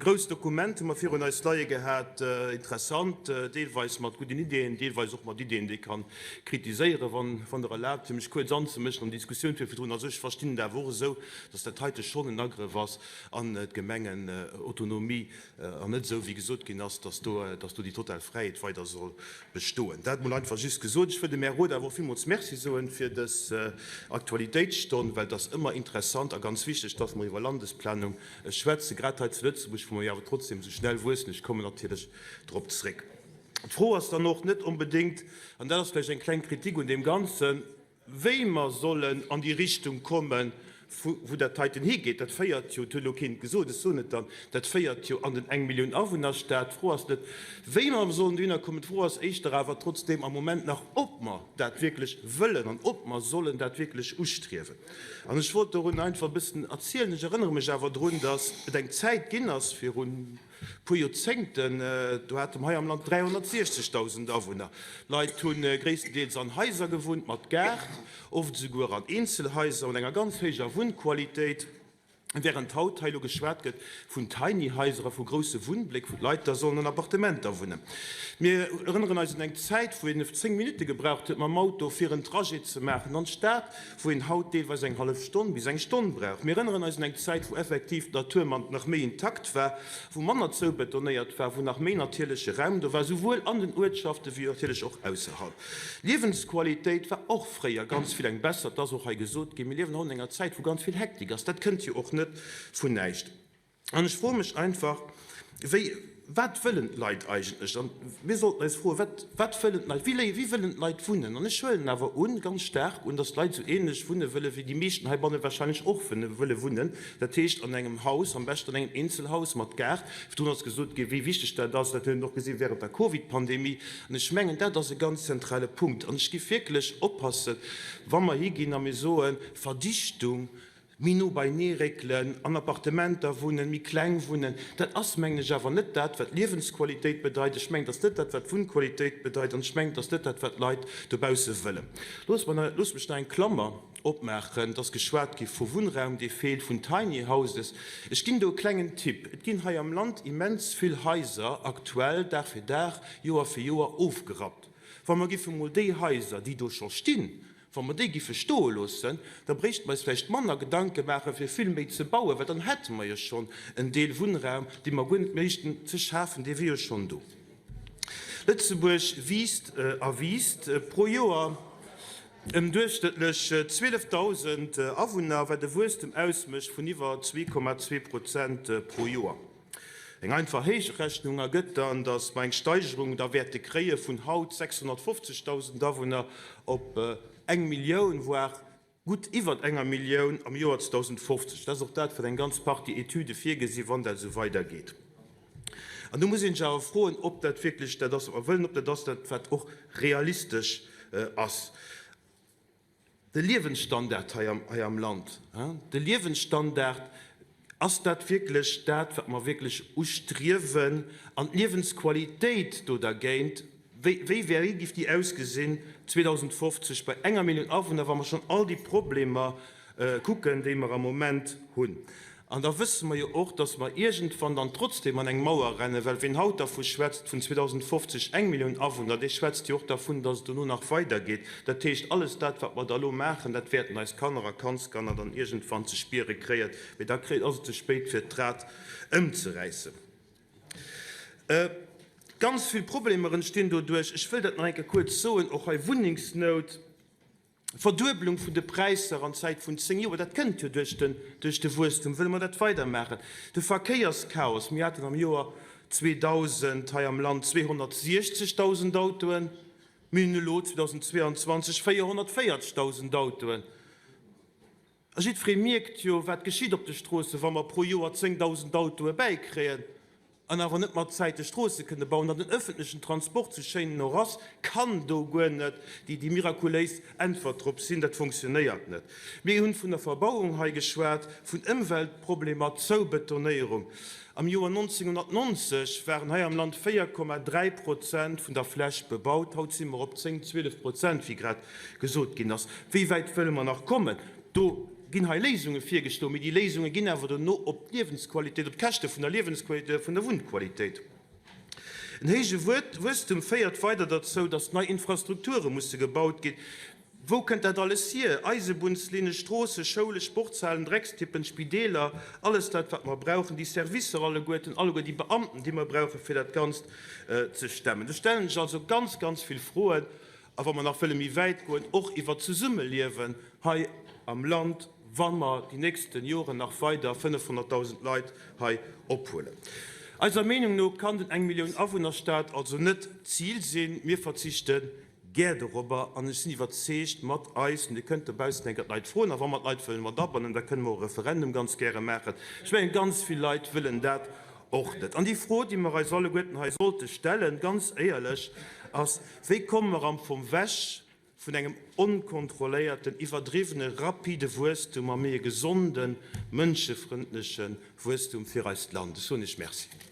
Grousst Dokument hu mer virun eis leie gehat, interessant, deelweis mat gudden Ideeën, deelweis och mat Ideeën, déi ee ka kritiséieren. Wann Der erlaabt, fir mech kuerz anzemëschen an déi Diskussioun fir virdrun. Also ech verstinn et awer och esou, dass dat heite schonn en Agrëff ass an d'Gemengenautonomie an net esou, wéi gesot ginn ass, dass do, dass do déi total Fräiheet weider soll bestoen. Dat emol einfach just gesot. Ech wëll dem Här Roth awer och villmools Merci soen fir dës Aktualitéitsstonn, well et ass ëmmer interessant a ganz wichteg, dass mer iwwer Landesplanung schwätzen, grad hei zu Lëtzebuerg, wou mer jo awer trotzdem esou schnell wuessen. Ech kommen natierlech drop zréck. D'Fro ass dann och net onbedéngt, an dat ass vläicht eng kleng Kritik un deem Ganzen, wéi mer sollen an déi Richtung kommen, wou dat heiten higeet, dat féiert jo, et huet elo keen et gesot, ech soen et dann, dat féiert jo an den Eng-Millioun-Awunner-Staat. D'Fro ass net, wéi mer sollen dohinner kommen, d'Fro ass éischter awer trotzdeem am Moment nach, ob mer dat wierklech wëllen an ob mer sollen dat wierklech ustriewen. An ech wollt dorun einfach e bëssen erzielen. Ech erënnere mech awer drun, datt et eng Zäit ginn ass virun, puer Joerzéngten, do hate mer hei am Land 360.000 Awunner. D'Leit hu gréisstendeels an Haiser gewunnt mat Gaart, oft esouguer an Eenzelhaiser mat enger ganz héijer Wunnqualitéit, während haut hei elo geschwat gëtt vun Tiny Haiser a vu grousse Wunnbléck, wou d'Leit da sollen an Appartementer wunnen. Mir erënneren eis un eng Zäit, wou een 10 Minutte gebraucht huet mam Auto, fir en Trajet ze maachen an d'Stad, wou een haut deelweis eng hallef Stonn bis eng Stonn brauch. Mir erënneren eis un eng Zäit, wou effektiv d'Natur nach méi intakt war, wou manner zoubetonéiert war, wou nach méi natierleche Raum do war, souwuel an den Uertschafte wéi natierlech och ausserhalb. D'Liewensqualitéit war och fréier ganz vill eng besser, et ass och hei gesot ginn. Mir liewen haut an enger Zäit, wou ganz vill Hektik ass. Dat kënnt jo och net vun näischt. An ech froe mech einfach, wéi, wat wëllen d'Leit eigentlech? An mir sollten eis froen, wat, wat wëllen d'Leit, wéi, wéi wëllen d'Leit wunnen? An ech huelen awer un, ganz staark un, datt d'Leit esou ähnlech wunne wëllen, wéi déi meeschten heibanne wahrscheinlech och wëlle wunnen, dat heescht an engem Haus, am beschten an engem Eenzelhaus mat Gaart. Virdrun ass gesot ginn, wéi wichteg dat ass. Dat huet een och gesi während der Covid-Pandemie. An ech mengen, dat ass e ganz zentrale Punkt. An ech géif wierklech oppassen, wa mer higinn a mir soen, Verdichtung, méi no beinee réckelen, an Appartementer wunnen, méi kleng wunnen, dat ass, mengen ech, awer net dat, wat Liewensqualitéit bedeit. Ech mengen, et ass net dat, wat Wunnqualitéit bedeit, an ech mengen, et ass net dat, wat d'Leit dobausse wëllen. Loosst mer, loosst mech nach eng Klammer opmaachen. Et ass geschwat gi vu Wunnraum, dee feelt, vun Tiny Houses. Ech ginn do e klengen Tipp, Et ginn hei am Land immens vill Haiser aktuell Dag fir Dag, Joer fir Joer ofgerappt. Wa mer giffe mol déi Haiser, déi do scho stinn, Wa mer déi giffe stoe loossen, da bréichte mer eis vläicht manner Gedanke maachen, fir vill méi ze bauen, well dann hätte mer jo schonn en Deel Wunnraum, dee mer guer net méichten ze schafen, dee wier jo schonn do. Lëtzebuerg wiisst a wiisst pro Joer ëm duerchschnëttlech 12.000 Awunner, wat e Wuesstem ausmécht vun iwwer 2,2 Prozent pro Joer. Eng einfach Héichrechnung ergëtt dann, datt mer eng Steigerung da wäerte kréie vun haut 650.000 Awunner op eng Millioun, voire gutt iwwert enger Millioun am Joer 2050. Dat ass och dat, wat eng ganz Partie Etüde virgesi wann dat esou weidergeet. An do muss ee sech awer froen, ob dat wierklech dat ass, wat mer wëllen, ob dat ass, dat wat och realistesch ass. De Liewensstandard hei am Land, de Liewensstandard, ass dat wierklech dat, wat mer wierklech ustriewen? An d'Liewensqualitéit do dergéint, wéi, wéi géif déi ausgesinn 2050 bei enger Millioun Awunner, wa mer schonn all déi Problemer kucken, déi mer am Moment hunn? An da wësse mer jo och, dass mer iergendwann dann trotzdem an eng Mauer rennen, well ween haut dervu schwätzt, vun 2050 eng Millioun Awunner, dee schwätzt jo och dervun, dass et dono nach weidergeet. Dat heescht, alles dat, wat mer da elo maachen, dat wäerten eis Kanner a Kandskanner dann iergendwann ze spiere kréien, mee da ass et ze spéit, fir d'Rad ëmzeräissen. Ganz vill Problemer entstinn doduerch. Ech wëll dat nach eng Kéier kuerz soen, och hei Wunnengsnout. Verduebelung vun de Präisser an Zäit vun 10 Joer, dat kënnt jo duerch den duerch de Wuesstum, wëlle mer dat weidermaachen? De Verkéierschaos, mir haten am Joer 2000 hei am Land 260.000 Autoen, mir hunn elo 2022 440.000 Autoen. A jiddweree mierkt jo, wat geschitt op de Stroossen, wa mer pro Joer 10.000 Autoe bäikréien an awer net mat Zäite Stroosse kënne bauen. An den öffentlechen Transport, sou schéin en och ass, kann do guer net déi mirakuléis Äntwert drop sinn. Dat funktionéiert net. Mir hunn vun der Verbauung hei geschwat, vun Ëmweltproblemer, Zoubetonéierung. Am Joer 1990 waren hei am Land 4,3 Prozent vun der Fläch bebaut. Haut si mer op 10, 12 Prozent, wéi grad gesot ginn ass. Wéi wäit wëlle mer nach kommen? Do. ginn hei Léisunge virgeschloen, mee déi Léisunge ginn awer dono op d'Liewensqualitéit, op d'Käschte vun der Liewensqualitéit a vun der Wunnqualitéit. En héije Wuesstum féiert weider derzou, datt nei Infrastrukture musse gebaut ginn. Wou kënnt dat alles hier? Eisebunnslinne, Stroosse, Schoule, Sportshalen, Dreckstippen, Spideeler, alles dat, wat mer brauchen, déi Servicer alleguerten, alleguer déi Beamten, déi mer brauchen, fir dat Ganzt ze stemmen. Do stellen sech also ganz, ganz vill Froen. A wa mer nach wëlle méi wäit goen, och iwwert d'Zesummeliewen hei am Land, wa mer déi nächste Joren nach weider 500.000 Leit hei ophuelen. Eiser Meenung no kann den Eng-Millioun-Awunner-Staat also net d'Zil sinn. Mir verzichte gär dorobber an ech sinn iwwerzeegt, mat eis, an Dir kënnt dobaussen eng Kéier d'Leit froen, a wa mer d'Leit wëllen mat abannen, da kënne mer och e Referendum ganz gäre maachen. Ech mengen, ganz vill Leit wëllen dat och net. An déi Fro, déi mer eis alleguerten hei sollte stellen, ganz éierlech, ass, Wéi komme mer am Fong wech vun engem onkontrolléierten, iwwerdriwwene, rapide Wuesstum a méi e gesonden, mënschefrëndleche Wuesstum fir eist Land? Ech soen Iech Merci.